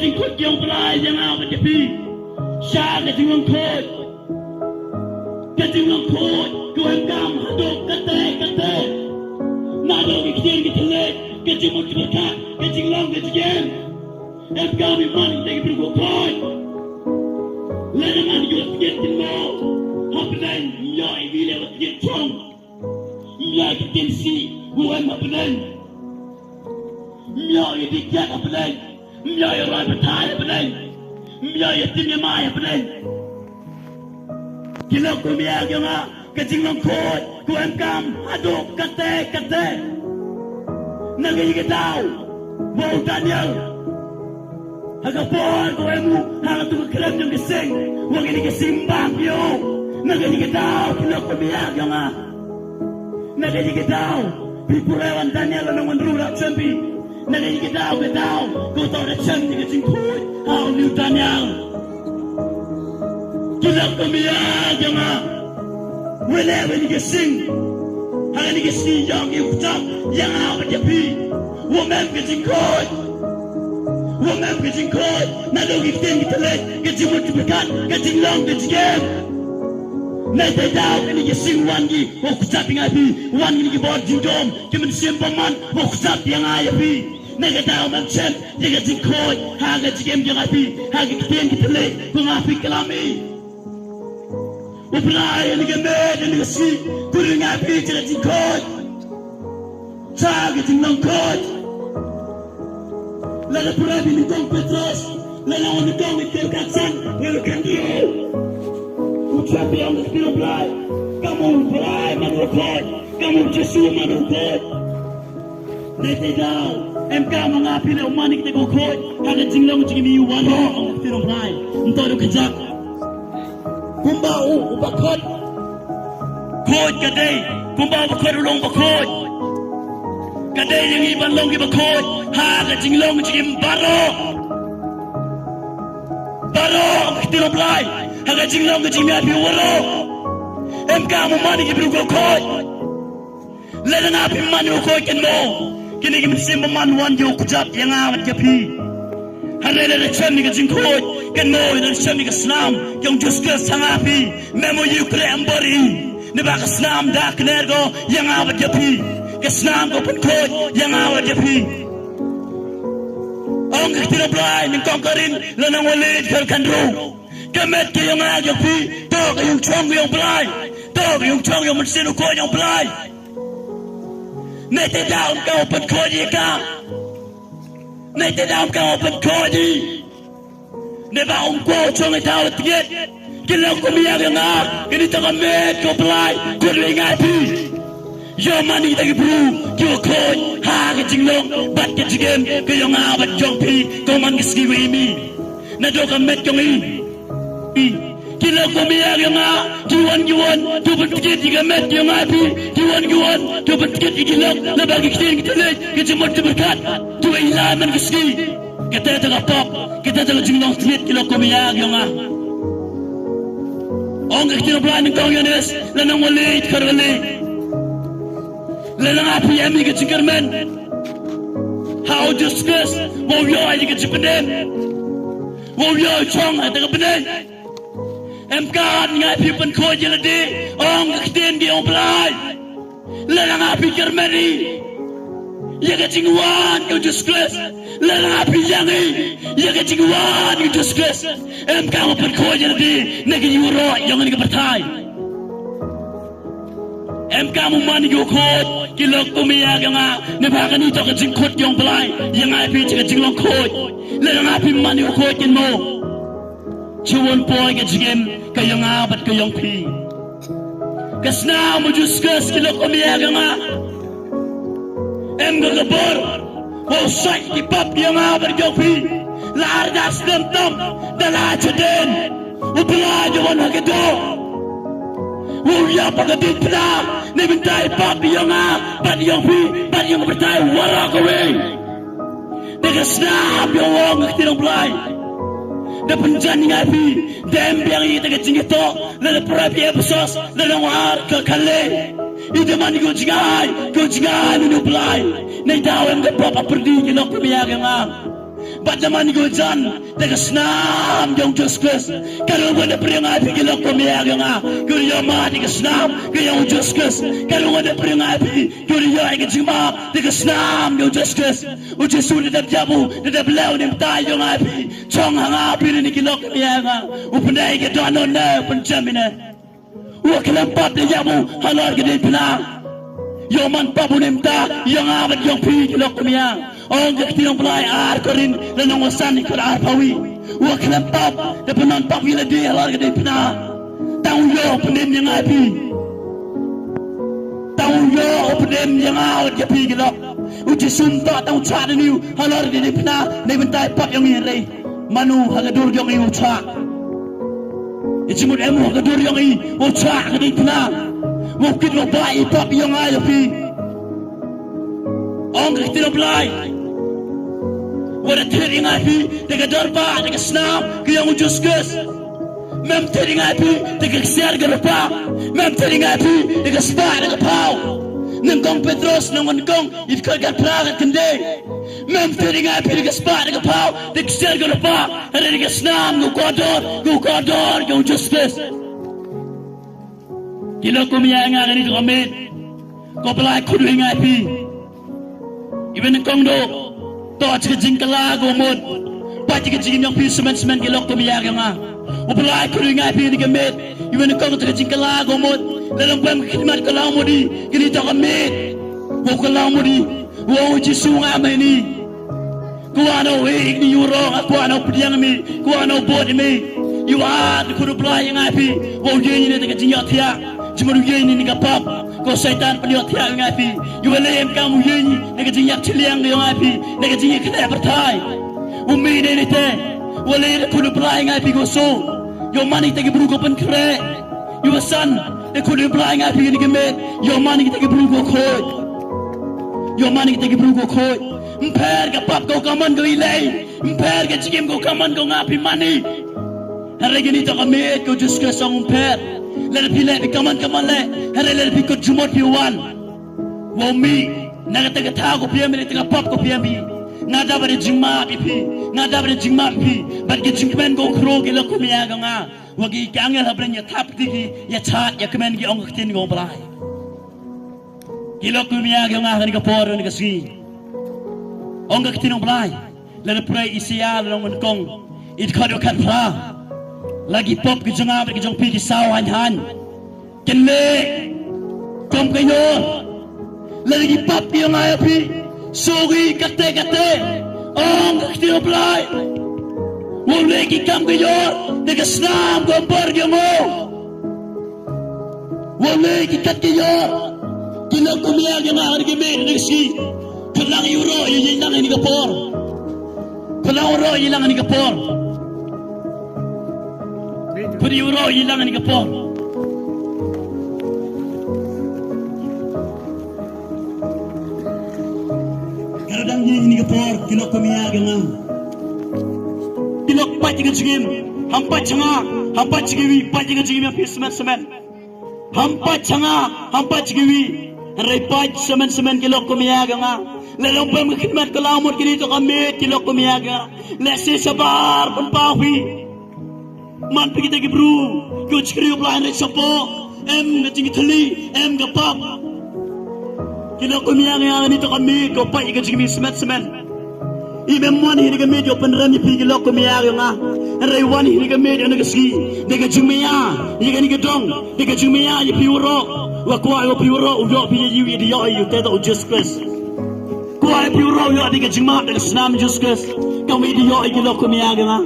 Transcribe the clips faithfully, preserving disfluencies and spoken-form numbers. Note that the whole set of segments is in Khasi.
jingkhuid jong U Blai ïa nga bad ïa phi. Sha ka jinglong khuid. Ka jinglong khuid ka em kam haduh kate kate. Naduh ki ktien ki thylliej, ka jingmut jingpyrkhat, ka jinglong ka jingem. Em kam i man te ki briew khuid. Lada man ki la tngen kin mo. Hapdeng ym ïoh ïa ki leh wat tngen chong. Ym ïoh ïa ki ktien sih u em hapdeng. Ym ïoh ïa ki kiad hapdeng. Ym ïoh ïa roi pathai hapdeng. Ym ïoh ïa tim ïa mai hapdeng. Ki lok kum ïa ki nga ka jinglong khuid ka em kam haduh kate kate. Na ka ïa ka daw ba u Daniel ha ka por ka em u ha ka tu ka krem jong ka sing, wa kine ki sing bang ïa u. Na ka ïa ka daw ki lok kum ïa ki nga. Na ka ïa ka daw phi pule wan Daniel na wan ru ra champi. Na ka ïa ka daw ka daw ko to da champi ka jingkhuid ha u Daniel. Ki lok kum ïa ki nga. Wele wele ki sing. Ha ni ki sing jong ki u khuid ïa nga bad ïa phi. Wa mem ka jingkhuid. Wa mem ka jingkhuid. Naduh ki ktien ki thylliej, ka jingmut jingpyrkhat, ka jinglong ka jingem. Na ka daw kine ki sing wan ki wa khuid ïa nga ïa phi. Wan kine ki bor jingjom, ki mynsiem bymman wa khuid ïa nga ïa phi. Na ka daw mem shem ïa ka jingkhuid ha ka jingem jong nga ïa phi, ha ki ktien ki thylliej ko nga phi klam i. U Blai ïa ni ka met ïa ni ka sngi, ko ri nga phi ïa ka jingkhuid. Sha ka jinglong khuid. Lada pura bini kong Petros, lada wan kong i ker katsan, ngan kan dio. U Trai phi ong ka ktien U Blai, ka mut U Blai man u khuid, ka mut Jisu man u khuid. Nete daw em kam nga phi leh u man ïa kite ko khuid ha ka jinglong jingim ïa u waroh, ong ka ktien U Blai. Nto da ka jaka kumba u, u ba khuid. Khuid ka dei kumba u ba khuid u long ba khuid. Ka dei ïa ngi ban long ki ba khuid ha ka jinglong jingim baroh. Baroh, ong ka ktien U Blai, ha ka jinglong ka jingim ïa phi waroh. Em kam u man ïa ki briew ko khuid. Lada nga phi man ïa u khuid kin mo. Kine ki mynsiem bymman wan ki u kjat ïa nga bad ïa phi. Hynrei lada shem ïa ka jingkhuid kin mo, lada shem ïa ka snam ki ong Jisu Khrist ha nga phi. Mem u ïa u kre em bor i. Naba ka snam da kner ko ïa nga bad ïa phi. Ka snam ko pynkhuid ïa nga bad ïa phi. Ong ka ktien U Blai nyngkong Korinth lynnong wale dkhot khatnru. Ka met ka ïong nga ïong phi, to ka ïong chong ka ïong Blai. To ka ïong chong ïong mynsiem u khuid ïong Blai. Nete daw ym ka u pynkhuid ïa ka. Nete daw ym ka u pynkhuid ïa. Neba um kwah u chong ïa ta u tnget. Ki long kum ïa ka nga, kini to ka met ka u Blai, khuid ïa nga phi. Ïoh man ïa kita ki briew ki wa khuid ha ka jinglong bad ka jingem ka ïong nga bad ïong phi, ko man ka sngi wa imi. Naduh ka met ka ïong i. Ki la kum ïa ïong nga, ki wan ki wan, ki u pyntngit ïa ka met ka ïong nga phi, ki wan ki wan, ki u pyntngit ïa ki lok, la ba ki ktien ki tnit, ki jingmut ki berkat, ki wa ïa la man ka sngi. Kata ta ka pop, kata ta ka jinglong tnit ki la kum ïa ïong nga. Ong ka ktien U Blai nyngkong Ïoannis, lynnong wale, dkhot wale. Lada nga phi em ïa ka jingkyrmen ha u Jisu Khrist, wa u ïoh ïa ka jingpyndem, wa u ïoh chong ha ta ka bneng. Em kan nga phi pynkhuid ïa lade, ong ka ktien ka ïong Blai. Lada nga phi kyrmen ïa ka jingwan ka u Jisu Khrist. Lada nga phi ïeng ïa ka jingwan ka u Jisu Khrist. Em kan u pynkhuid ïa lade na ka jingwaroh ïong ka pyrthai. Em kam u man ïa u khuid, ki la kum ïa ka nga, ne ba kani to ka jingkhuid ïong Blai, ïa nga phi cha ka jinglong khuid. Lada nga phi man ïa u khuid kin mo. Chi wan poi ka jingim, ka ïong nga bad ka ïong phi. Ka snam u Jisu Khrist ki la kum ïa ka nga. Em ka ka bor, wa u sait ki pap ïong nga bad ïong phi. La arda snem tam, da la chaden. U Blai u wan ha ka doh. U ïap ha ka diengphna, ne bynta i pap ïong nga, bad ïong phi, bad ïong ka pyrthai waroh kawei. Da ka snam ïong ong ka ktien ïong Blai. Da pynjan ïa nga phi, da em biang ïa ka jingïatoh, lada pura phi Ephesos, lada nang ar ka khale. I da man ko jingai, ko jingai minu Blai. Nai daw em da pop a pyrdi ki nok pyrdi ïa ka nga. Bad namar ngi jan da ka snam jong u Jisu Khrist. Ka rung wan da pyrshang ai phi ki lok kumne ïa nga. Ki ïoh mad da ka snam ka jong u Jisu Khrist. Ka rung wan da pyrshang ai phi ki ïoh ïa ka jingmap da ka snam jong u Jisu Khrist. U Jisu da dep jam u da dep leh u ne mynta ïa nga phi. Chong ha nga phi ne ki lok kumne ïa nga. U pyndei ki dohnud ne u pynjem ine. U khlem pap da ïa u halor ka dei pynang. Ïoh man pap u ne mynta ïa nga bad ïa phi ki lok kumne ïa. Ong ka ktien u Blai ar Korinth lynnong san dkhot arphew. U khlem pap da pynang pap ïa lade halor ka dei pynang. Tang u ïoh u pyndem ïa nga phi. Tang u ïoh u pyndem ïa nga bad ïa phi ki lok. U Jisu mynta tang u chah da ni u halor ka dei pynang. Nei bynta pap ïa ngi rei. Mano ha ka dur jong i u chah. I jingmut em ha ka dur jong i u chah ka dei pynang. Wa kit wa ba i pap jong nga ïa phi. Ong ka ktien u Blai. Wa da thied ïa nga phi da ka dur ba da ka snam ka jong u Jisu Khrist. Mem thied ïa nga phi da ka ksiar ka rupa. Mem thied ïa nga phi da ka spah da ka phaw. Nyngkong Petros lynnong nyngkong. It khat ka phra ka kynde. Mem thied ïa nga phi da ka spah da ka phaw da ka ksiar ka rupa. Hynrei da ka snam ka kordor ka kordor ka u Jisu Khrist. Ki lok kumne ïa nga kane ka miet. Ko Blai khuid ïa nga phi. Iwen nyngkong do. To cha ka jingkylla ka mut. Pait ïa ka jingim jong phi semen semen ki lok kumne ïa nga. U Blai khuid ïa nga phi kane ka miet. Iwen nyngkong to cha ka jingkylla ka mut. Lada ym pep ka khidmat ka lawmut i. Kane to ka miet. Ko ka lawmut i. Wa u Jisu nga mani. Kwah no e ik ni uro, kwah no pdiang mi, kwah no bot mi. Iwa te khuid u Blai ïa nga phi. Wa u ïeng ni te ka jingïohthiah. Jingmut u ïeng ni ka pap. Ko Satan pynïohthiah ïa nga phi. Iwa leh em kam u ïeng ni ka jingïap chiliang ïa nga phi. Ni ka jingïap khleh pyrthai. U mi ne ni te. Wa leh te khuid u Blai ïa nga phi ko so. Ïoh mane te ki bru ko pynkhreh. Ïoh san, te khuid u Blai nga phi kane ka miet. Ïoh mane kita ki bru ko khuid. Ïoh mane kita ki bru ko khuid. Ym pher ka pap ko ka mon ko i lei. Ym pher ka jingim ko ka mon ko nga phi mane. Hynrei kane to ka miet ko Jisu Khrist ym pher. Lada phi leh phi ka mon ka mon leh. Hynrei lada phi kut jingmut phi wan. Wa u mih. Na kata ka thaw ko phi ïa mi, na kata ka pap ko phi ïa mi. Nga dap da jingmap ïa phi. Nga dap da jingmap ïa phi. Bad ka jingkmen ko khro ki lok kumne ïa nga. Wa ki angel ha bneng ïa thap kti ki, ïa chad, ïa kmen ki ong ka ktien ko Blai. Ki lok kumne ïa nga ha kane ka por, ha kane ka sngi. Ong ka ktien ko Blai. Lada phi pule Isaïah lynnong nyngkong. It khat ïa khat phra. La ki pop ki jong nga bad ki jong phi ki saw hain hain. Kin leh kum ka ïor. Lada ki pap ki jong nga ïa phi. Shu ki kate kate. Ong ka ktien u Blai. Wa u leh ki kam ka ïor. Da ka snam ka umphniang jong u. Wa u leh ki kat ka ïor. Ki lok kumne ïa nga ha kane ka miet ha kane ka sngi. Khuid lang ïa u ro ïa ïeng lang ha kane ka por. Khuid lang u ro ïa ïeng lang ha kane ka por. Khuid ïa u ro ïa ïeng lang ha kane ka por. Ka dang ïeng ha kane ka por, ki lok kumne ïa nga. Ki lok pait ïa ka jingim, ham pait sha nga, ham pait sha kiwi, pait ïa ka jingim ïa phi semen semen. Ham pait sha nga, ham pait sha kiwi. Hynrei pait semen semen ki lok kumne ïa nga. Lada ym pep ka khidmat ka lawmut kine to ka miet ki lok kumne ïa nga. Lehse shabar pynpaw phi. Man phi kita ki bru. Ki u shakri u Blai hynrei shapoh. Em ka jingthylli, em ka pap. Ki lok kumne ïa nga kane to ka miet ko pait ïa ka jingim semen semen. I mem wan hi ne ka miet ïoh pynrem ïa phi ki lok kumne ïa nga. Hynrei wan hi ne ka miet ïa ne ka sngi. Da ka jingmaïa ïa kane ka dong. Da ka jingmaïa ïa phi waroh. Wa kwah ïa phi waroh u ïoh phi ïa u ïa da ïoh ïa u te da u Jisu Khrist. Kwah ïa phi waroh u ïoh da ka jingmap da ka snam Jisu Khrist. Kam ïa da ïoh ïa ki lok kumne ïa nga.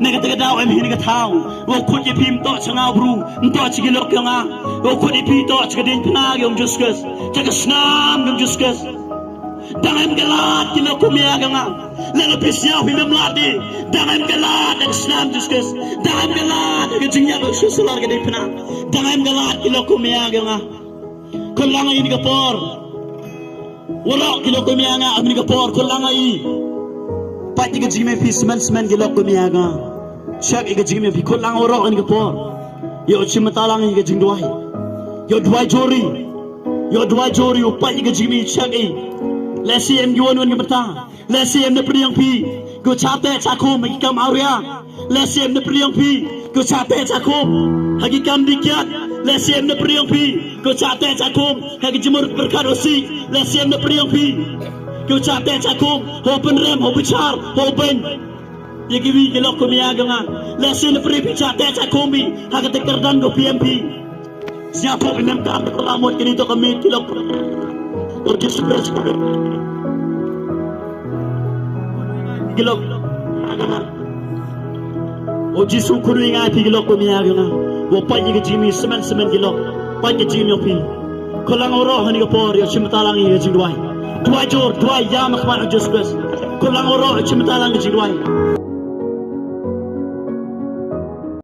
Na kata ka daw em hi ne ka thaw. Wa kut ïa phi ym toh sha nga u bru. Ym toh sha ki lok ïa nga. Wa kut ïa phi toh sha ka diengphna ïa u Jisu Khrist. Sha ka snam ïa u Jisu Khrist. Dang em ka lad ki lok kumne ïa nga. Lada phi siaw phi mem lad de. Dang em ka lad da ka snam Jisu Khrist. Dang em ka lad da ka jingïap Jisu Khrist halor ka diengphna. Dang em ka lad ki lok kumne ïa nga. Khuid lang ïa kane ka por. Waroh ki lok kumne ïa nga ha kane ka por. Khuid lang ïa. Pait ïa ka jingim ïa phi semen semen ki lok kumne ïa nga. Check ïa ka jingim ïa phi khuid lang waroh ha kane ka por. Ïoh shim bynta lang ïa ka jingduwai. Ïoh duwai jur ïa. Ïoh duwai jur ïa u pait ïa ka jingim ïa check ïa. Lehse em ki wan wan ki bynta. Lehse em na pyrshang phi. Ko chate chakum ha ki kam awria. Lehse em na priong phi. Ko chate chakum ha ki kam dikiat. Lehse em na priong phi. Ko chate chakum ha ki jimur berkat osi. Lehse em na priong phi. Ko chate chakum ho penrem ho bichar ho ben. Ye ki wi ki lok ko mia ganga. Lehse na priong phi chate chakum bi ha ka tekerdan ko P M P. Siapa penem kam ko lamot kini to kami ki lok. O Jisu Kristus. Ki lok. O Jisu kuru inga pi ki lok ko mia ganga. Wo pai ki jimi semen semen ki lok. Pai ki jimi pi. Ko lang oro hani ko por yo chimtalang ye jingduai. Duai jor duai ya makman o Jisu Kristus. Ko lang oro chimtalang ye jingduai.